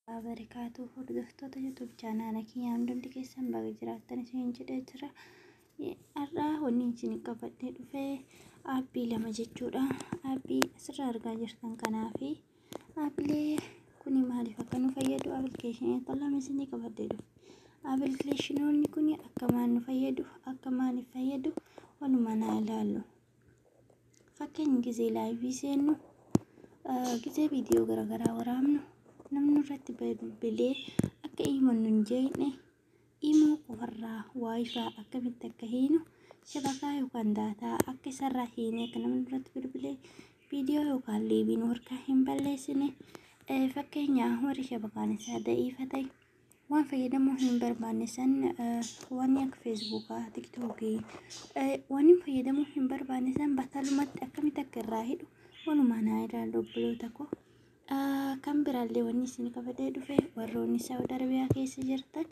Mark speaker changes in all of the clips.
Speaker 1: Barakaatu hordoftoota YouTube chaanaala kiyyaa hundumti keessan baga jiraattan isin jedhee jira. Har'aa wanni isin qabadhee dhufe aappii lama jechuudha. Aappii asirraa argaa jirtan kanaa fi aappilee kuni maaliif akka nu fayyadu appilikeeshinoota lama isin qabadhee dhufe. Appilikeeshinoonni kun akka maal nu fayyadu, akka maaliif fayyadu walumaa naa ilaallu. Fakkeenya gizee live seennu, gizee viidiyoo garaagaraa waraabnu, namni irratti bilbilee akka imoon nu hin jeeqne, imoo qofarraa WiFi akkamitti akka hiinu, shabakaa yookaan daataa akka isarraa hiine, akka namni irratti bilbilee viidiyoo yookaan live nu harkaa hin balleessine. Fakkeenya warri shabakaan isaa da'iifa ta'e waan fayyadamuu hin barbaanne san, waan akka Feesbuukaa, Tiktookii, waan hin fayyadamuu hin barbaanne san battalumatti akkamitti akka irraa hidhu walumaa naa ilaallu, obboloota koo. Kan biraallee wanni isin qabadhee dhufe, warroonni Saawud Arabiyaa keessa jirtan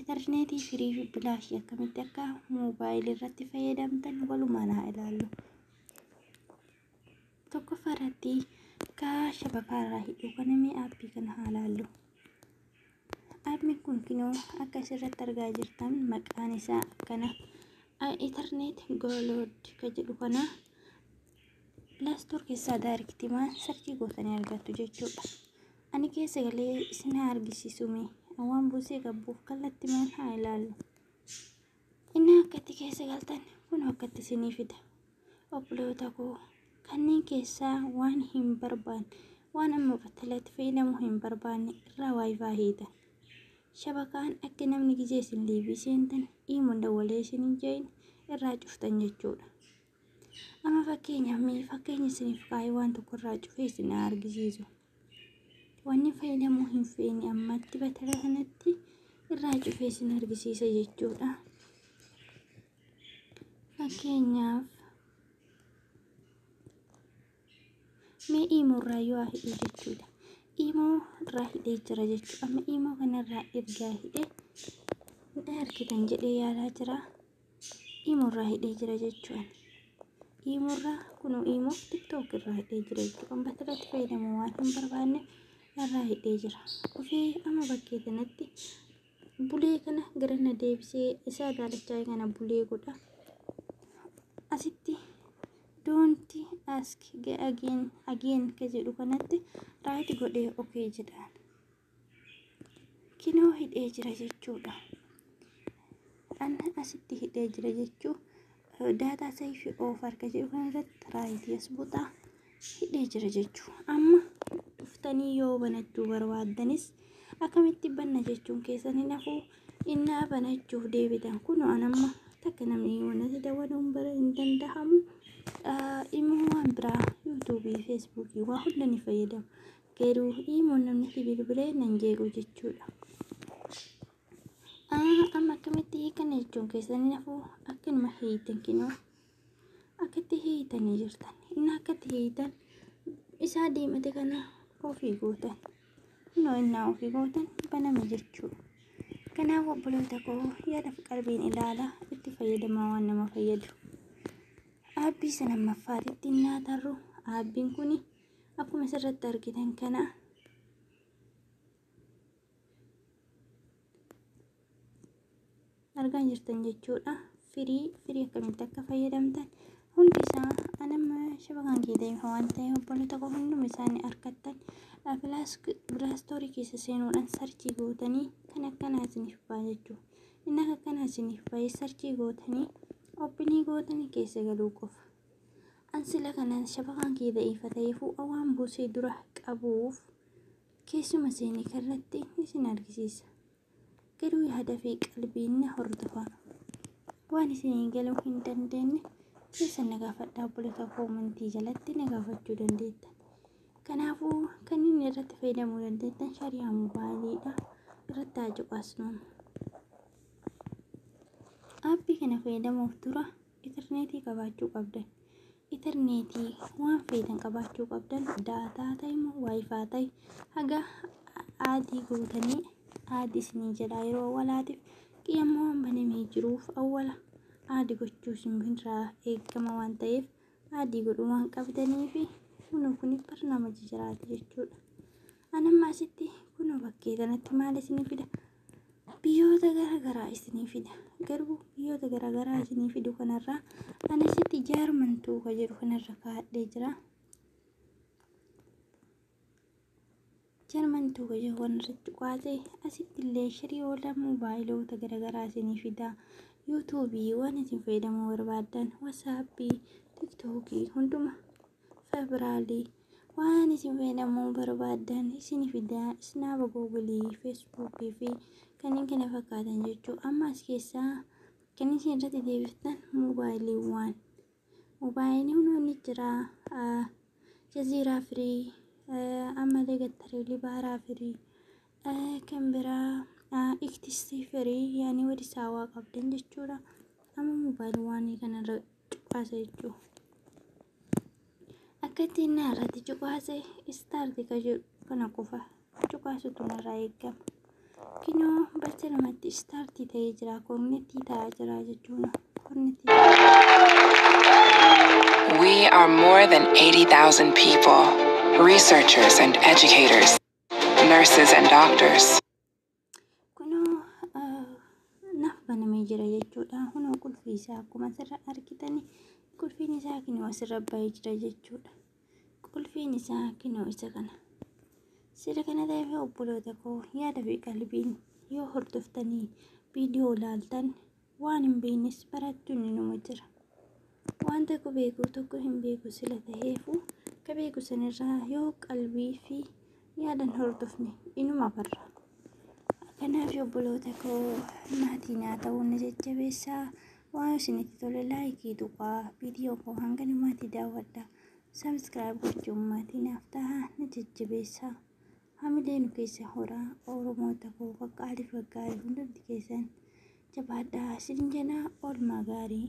Speaker 1: intarneetii free fi bilaashii akkamitti akka moobaayilii irratti fayyadamtan walumaa naa ilaallu. Tokkoffaa irratti ka shabakaa irraa hidhuu kana mee aappii kana haa ilaallu. Aappiin kun kinoo akka asirratti argaa jirtan maqaan isaa akkana Internet Gold ka jedhu kana Play Store keessaa directly search gootanii argattu jechuudha. Ani keessa galee isin haa argisiisu, mee waan buusee qabbuuf kallattimaan haa ilaallu. Inni akkatti keessa galtan kun akkatti isinii fida. Obboloota koo, kanneen keessaa waan hin barbaanne, waan amma battalatti fayyadamuu hin barbaanne irraa WiFi hiitan. Shabakaan akka namni gizee isin live seentan imoon dawwalee isin hin jeeqne irraa cuftan jechuudha. Amma fakkeenyaaf mee fakkeenya isiniif kaa'ee waan tokko irraa cufee isin argisiisu. Wanni fayyadamuu hin feene ammatti battala kanatti irraa cufee isin argisiisa jechuudha. Fakkeenyaaf mee imoo irraa yoo haa hidhuu jechuudha. Imoo irraa hidhee jira jechuudha. Amma imoo kanarraa ergaa hidhee ni argitan jedhee yaalaa jira. Imoo irraa hidhee jira jechuudha. Imoo irraa kunoo imoo TikTok irraa hidhee jira jechuudha. Battalatti fayyadamuu waan hin barbaanne irraa hidhee jira. Dhufee amma bakkee kanatti bulee kana gara na deebisee isaa daalachaa kana bulee godha. Asitti "Don't ask again again" ka jedhu kanatti right godhee okay jedhaan. Kinoo hidhee jira jechuudha. An asitti hidhee jira jechuu data safe offer ka jedhu kanarratti right as buxaa hidhee jira jechuu. Amma dhuftanii yoo banachuu barbaaddanis akkamitti banna jechuun keessan hin hafu. Innaa banachuuf deebitan kun an amma takka namni wanti dawwaluun bara hin danda'amu. Immoo waan biraa yuutuubii, Feesbuukii waa hunda ni fayyadamu. Garuu imoon namni itti bilbilee nan jeequ jechuudha. Amma akkamitti hiikan jechuun keessan hin hafu. Akkanuma hiitan, kinoo akkatti hiitanii jirtan. Inni akkatti hiitan isaa deemate kana ofii gootan. Kunoo innaa ofii gootan baname jechuudha. Kanaaf obboloota koo, yaada fi qalbiin ilaala, itti fayyadamaa, waan nama fayyadu. Aappii isa lammaffaatitti innaa tarru, aappiin kun akkuma asirratti argitan kana argaa jirtan jechuudha. Free free akkamitti akka fayyadamtan hundi isaa anamma shabakaan kee ta'e waan ta'eef, obboloota koo, hunduma isaanii argattan. Play Store keessa seenuudhaan search gootanii kan akkanaa isiniif ba'a jechuudha. Inni akka akkanaa isiniif ba'ee search gootanii open gootanii keessa galuu qofa. An sila kana shabakaan kee da'iifa ta'eefuu waan buusee dura qabuuf keessuma seenee kallattii isin argisiisa. Garuu yaada fi qalbiin na hordofaa. Waan isinii galuu hin dandeenye keessa na gaafadhaa, obboloota, comment jalatti na gaafachuu dandeettan. Kanaafuu kan inni irratti fayyadamuu dandeettan shari'aa moobaayiliidha. Irratti haa cuqaasnu. Aappii kana fayyadamuuf dura intarneetii qabaachuu qabdan. Intarneetii waan fayyadam qabaachuu qabdan, daataa ta'e immoo WiFi ta'e haga add gootanii add isinii jedha. Yeroo awwalaatiif qiyammoo waan banamee jiruuf awwala add gochuu isin irraa eegama waan ta'eef add godhuu waan qabdanii fi kunoo kun barnaama jijjiraati jechuudha. Anamma asitti kunoo bakkee Bakkee kanatti maal isinii fida? Biyyoota garaagaraa isinii fida. Garuu biyyoota garaagaraa isinii fidu kanarraa ani asitti Jaarmantuu ka jedhu kanarra kaa'adhee jira. Jarmantuu ka jedhu kanarratti cuqaasee asitti illee shiriyoota moobaayiloota garaagaraa isinii fida. Yuutuubii waan isin fayyadamuu barbaaddan, wasaappii, tiktookii, hunduma febraalii waan isin fayyadamuu barbaaddan isin fida. Isnaaba googilii, feesbuukii fi kanneen kana fakkaatan jechuudha. Amma as keessaa kan isin irratti deebiftan moobaayiliiwwan. Moobaayilii hundi jira. Jaziiraa firii, ammallee gattaree libaaraa firii, kan biraa iktisii firii, yaani wadi saawaa qabdan jechuudha. Amma moobaayiliiwwan kanarra cuqaasa jechuudha. Akka ittiin irratti cuqaase istaarti ka jedhu kana qofa cuqaasutu narraa eegama. Kinoo battalumatti istaartii ta'ee jira. Koorneetii ta'aa jira jechuudha. Koorneetii.
Speaker 2: We are more than 80,000 people, researchers and educators, nurses and doctors.
Speaker 1: Kunoo naaf banamee jira jechuudha. Kunoo qulfii isaa akkuma asirra argitani, qulfiin isaa kinoo asirra bahee jira jechuudha. Qulfiin isaa kinoo isa kana. Sira kana ta'eef, obboloota koo, yaada fi qalbiin yoo hordoftanii viidiyoo ilaaltan waan hin beeknes barachuun numa jira. Waan tokko beeku tokko hin beeku sila ta'eefu, ka beeku sanirraa yoo qalbii fi yaadan hordofne inuma barra. Kanaaf obboloota koo, maatii naa ta'uun na jajjabeessaa. Waan isinitti tole laayikii tuqaa, viidiyoo koo hanga dhumaatti daawwadhaa. Subscribe gochuun maatii naaf ta'a, na jajjabeessaa. Hamilee nu keessa horaa. Oromoota koo qaqqaalii fi gaggaarii, hundumti keessan jabaadhaa isin jedha. Oolmaa gaarii.